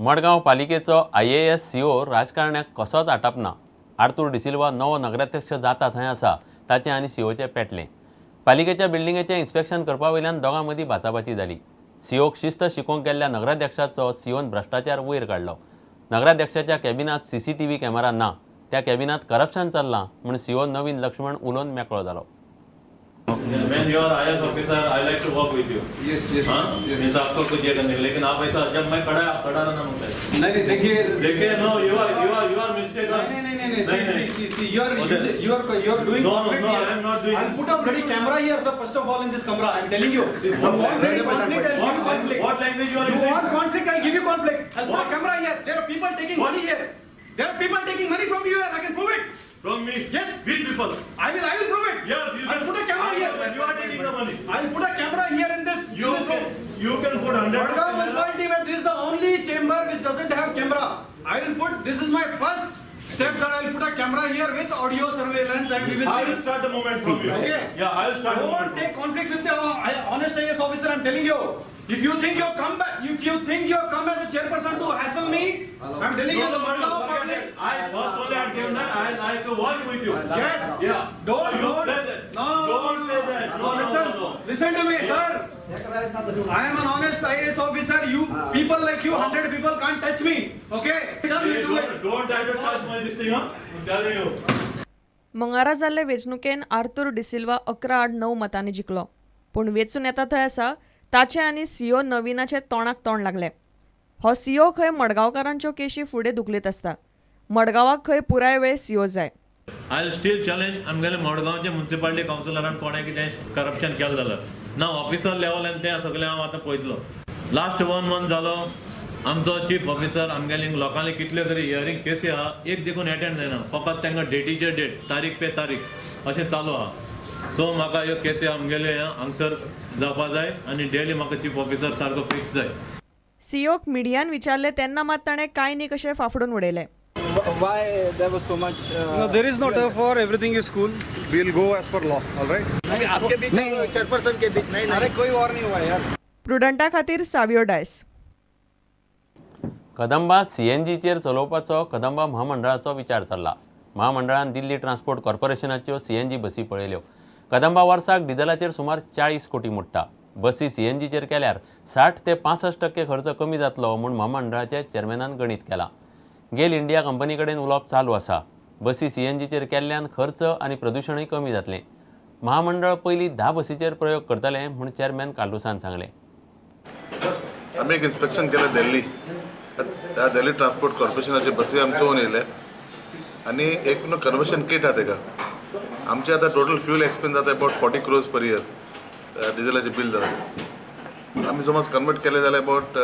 मडगांव पालिकेचो IAS CO राजकारण्याक कसोच आटापना. आर्तूर डिसिल्वा नवो नगराध्यक्ष जाता थंय आसा ताचें आनी सीओचें पेटलें. पालिकेच्या बिल्डिंगेचें इन्स्पेक्शन करपा वयल्यान दोगां मदीं बाचाबाची जाली. सीओक शिस्त शिकोवंक गेल्ल्या नगराध्यक्षाचो सीओन भ्रश्टाचार वयर काडलो. नगराध्यक्षाच्या कॅबिनांत सीसीटीव्ही कॅमेरा ना, त्या कॅबिनांत करप्शन चल्लां म्हूण सीओ नवीन लक्ष्मण उलोवन मेकळो जालो. When you are IAS officer, I like to work with you. Yes. हाँ? Yes. Means आपको कुछ ये करने के, लेकिन आप ऐसा जब मैं खड़ा, आप खड़ा रहना मुझे. नहीं नहीं, देखिए. देखिए, no, you are mistaken. नहीं नहीं नहीं नहीं, नहीं, see, नहीं. see, see, you are Okay. you are doing No, no, conflict no, here. I am not doing- I'll put a bloody camera here, sir. First of all, in this camera, I am telling you. You want bloody conflict, I'll give you conflict. What language you are You using? want conflict, I'll give you conflict. I'll put a What? camera here. There are people taking What? money here. There are people taking money from you here. I can prove it. From me? Yes. Which people? I will prove it. Yes, you I'll can. put a camera here. You are taking the money. I'll put a camera here in this. You in this can, room. you can put 100. Madgaon municipality, where this is the only chamber which doesn't have camera. I will put, this is my first step that I will put a camera here with audio surveillance and we will I see. will start the movement from you. Okay. Yeah, I will start the Don't movement. take conflict with the honest IAS officer, I am telling you. If you think you come back, if you think you come as a chairperson to hassle me, I am telling No, you the no, no, Madgaon forget public. it. I first only I came that I like to work with you. Yes. Yeah. Don't, You don't. say that. No, no, no, Don't no, say no. that. No, No, no, listen. no, no. Listen to me, sir. I am an honest IAS officer. You people like you, 100 people can't touch me. Okay? Done, we Hey, do it. Don't try to touch my this thing, huh? I'm telling you. मंगळारा जाल्ले वेंचणुकेन आर्तूर डिसिल्वा 11 आड 9 मतांनी जिखलो. पूण वेंचून येता थंय आसा ताचें आनी सीओ नवीनाचें तोंडाक तोंड लागलें. हो सीओ खंय मडगांवकारांच्यो केशी फुडें धुकलीत आसता. मडगांवाक खंय पुराय वेळ सीओ जाय. I still challenge आमगेले मडगांवचे मुन्सिपालिटी कावन्सिलरान कोणें कितें करप्शन केलें जाल्यार ना ऑफिसर लेवल तें सगळें हांव आतां पळयतलो. लास्ट वन मंथ जालो, आमचो चीफ ऑफिसर आमगेले लोकांले कितले तरी हियरींग केसी आहा, एक देखून एटेंड जायना. फकत तांकां डेटीचेर डेट, तारीख पे तारीख अशें चालू आहा. सो म्हाका ह्यो केसी आमगेले हांगसर जावपा जाय आनी डेली म्हाका चीफ ऑफिसर सारको फिक्स जाय. सीओक मिडियान विचारलें तेन्ना मात ताणें कांय न्ही कशें फाफडून उडयलें. Why there was so much? No, there is no turf war. Everything is cool. We'll go as per law. All right. आपके बीच, चेयरपर्सन के बीच नहीं? अरे, कोई वॉर नहीं हुआ यार. प्रुडंटा खातीर सावियो डायस. कदंबा सीएनजीचेर चलोवपाचो कदंबा म्हामंडळाचो विचार चल्ला. म्हामंडळान दिल्ली ट्रान्सपोर्ट कॉर्पोरेशनाच्यो सीएनजी बसी पळयल्यो. कदंबा वर्साक डिझलाचेर सुमार 40 कोटी मोडटा. बसी सीएनजीचेर केल्यार 60 ते 65% खर्च कमी जातलो म्हूण म्हामंडळाचे चेअरमॅनान गणीत केलां. गेल इंडिया कंपनी कडेन उलोवप चालू आसा. बसी सीएनजीचेर केल्ल्यान खर्च आनी प्रदुशणूय कमी जातलें. महामंडळ पयलीं 10 बसीचेर प्रयोग करतलें म्हूण चेअरमॅन कार्लुसान सांगलें. आमी एक इन्स्पेक्शन केलें दिल्ली, त्या दिल्ली ट्रान्सपोर्ट कॉर्पोरेशनाचे बसी आमी चोवन येयले आनी एक न्हू कन्वर्शन किट आहा तेका. आमचे आतां टोटल फ्युल एक्सपेन्स जाता about 40 crores per year, डिझलाचें बील जाता. आमी समज कन्वर्ट केलें जाल्यार about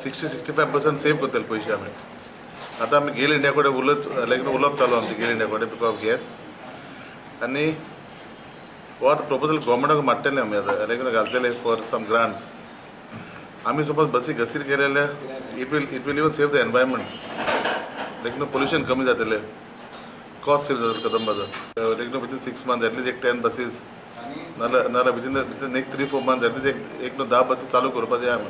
60-65% save करतले पयशे आमी. आतां आमी गेल इंडिया कडेन उलयत, लायक उलोवप चालू आमचें गेल इंडिया कडेन because of gas. आनी हो आतां प्रपोजल गोवोरमेंटाक माडटले आमी आतां, लायक घालतले फॉर सम ग्रांट्स. आमी सपोज बसी गॅसीर केले जाल्यार it will even save the environment, like न्हू पोल्युशन कमी जातलें, कॉस्ट सेव जातलो कदंबाचो. लायक न्हू within 6 month at least एक 10 बसीस, नाल्यार नाल्यार within next 3-4 month at least एक एक न्हू 10 बसीस चालू करपाक जाय आमी.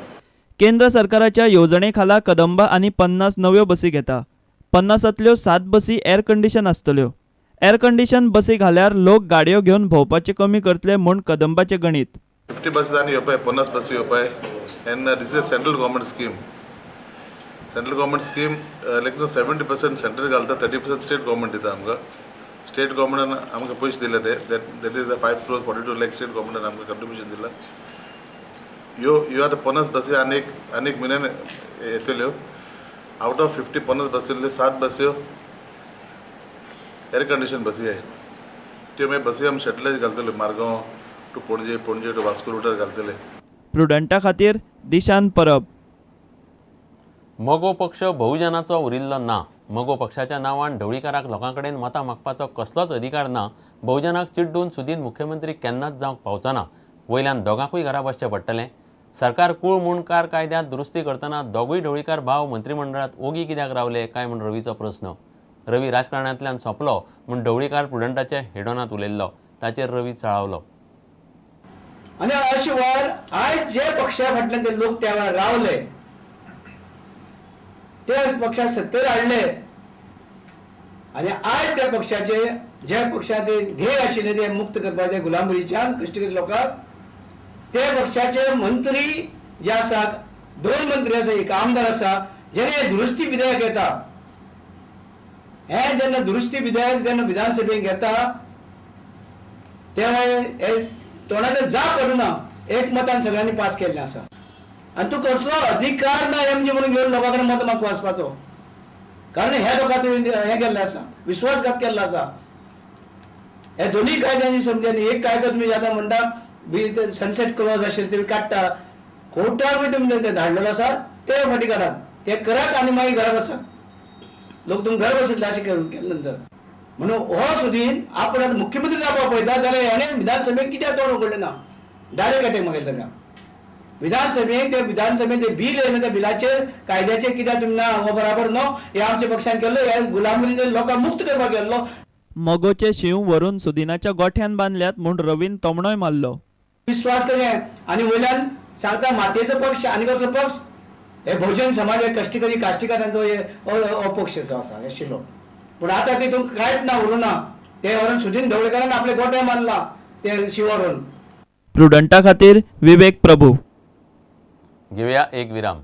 केंद्र सरकाराच्या येवजणे खाला कदंबा आनी 50 नव्यो बसी घेता. 50तांतल्यो सात बसी एर कंडिशन आसतल्यो. एर कंडिशन बसी घाल्यार लोक गाडयो घेवन भोंवपाचें कमी करतले म्हूण कदंबाचें गणीत. 50 बसीस आनी येवपाय, 50 बसी येवपाय and this is central government scheme. Central government scheme, like न्हू 70% सेंट्रल घालता, 30% स्टेट गव्हर्मेंट दिता आमकां. स्टेट गव्हर्मेंटान आमकां पयशे दिले ते that is 5 crore 42 lakh state गव्हर्मेंटान आमकां कंट्रिब्युशन दिलां. ह्यो ह्यो आतां 50 बसी आनी एक आनी एक म्हयन्यान येतल्यो. आवट ऑफ 50, 50 बसींतल्यो सात बस्यो एर कंडिशन बसी आहाय. त्यो मागीर बसी आमी शटलाचेर घालतल्यो, मारगांव टू पणजे, पणजे टू वास्को रुटार घालतले. प्रुडंटा खातीर दिशान परब. मगो पक्ष बहुजनाचो उरिल्लो ना. मगो पक्षाच्या नांवान ढवळीकाराक लोकां कडेन मतां मागपाचो कसलोच अधिकार ना. बहुजनाक चिड्डून सुदीन मुख्यमंत्री केन्नाच जावंक पावचो ना. वयल्यान दोगांकूय घरा बसचें पडटलें. सरकार कूळ मुंडकार कायद्यांत दुरुस्ती करतना दोगूय ढवळीकार भाव मंत्रिमंडळात ओगी कित्याक रावले काय म्हूण रवीचो प्रस्न. रवी राजकारणांतल्यान सोंपलो म्हूण ढवळीकार प्रुडंटाच्या हेडोनांत उलयल्लो ताचेर रवी चाळवलो. आनी अशें वर आयज जे पक्षा फाटल्यान ते लोक त्या वेळार रावले. त्याच पक्षाक सत्तेर हाडले आनी आयज त्या पक्षाचे जे पक्षाचे ध्येय आशिल्ले ते मुक्त करपाचे गुलामगिरीच्यान कश्टकरी लोकांक, ते पक्षाचे मंत्री जे आसात, 2 मंत्री आसा, एक आमदार आसा, जेणे दुरुस्ती विधेयक येता, हे जेन्ना दुरुस्ती विधेयक जेन्ना विधानसभेक येता तेव्हा हे तोंडाचेर जाप पडना, एक मतान सगळ्यांनी पास केल्लें आसा. आनी तूं कसलो अधिकार ना एमजी म्हणून घेवन लोकां कडेन मत मागपा वचपाचो, कारण ह्या लोकांक तुवें हें केल्लें आसा, विश्वासघात केल्लो आसा. हे दोनूय कायद्यांनी समजा एक कायदो तुमी आतां म्हणटा बी सनसेट क्लॉज आशिल्ले तुमी काडटा, कोर्टार तुमी ते धाडलेलो आसा ते फाटीं काडात, ते करात आनी मागीर घरा बसात. लोक तुमी घर बसतले अशें केले नंतर. म्हणून हो सुदीन आपण आतां मुख्यमंत्री जावपाक पळयता जाल्यार हेणें विधानसभेन कित्याक तोंड उगडलें ना, डायरेक्ट अटॅक मागीर ताका विधानसभेक, ते विधानसभेन ते बील येयलें त्या बिलाचेर कायद्याचेर कित्याक तुमी ना हो बराबर न्हू, हे आमच्या पक्षान केल्लो, हे गुलामगिरीचे लोकांक मुक्त करपाक केल्लो. मगोचे शींव व्हरून सुदिनाच्या गोठ्यान बांदल्यात म्हूण रवीन तोमणोय मारलो. विश्वास कशें आनी वयल्यान सांगता मातयेचो पक्ष आनी कसलो पक्ष, हे बहुजन समाज हे कश्टकरी काश्टीकारांचो हे पक्ष जो आसा आशिल्लो, पूण आतां तितून कांयच ना उरूना, ते व्हरून सुदीन ढवळेकारान आपले गोठे मारला ते शिंव व्हरून. प्रुडंटा खातीर विवेक प्रभू. घेवया एक विराम.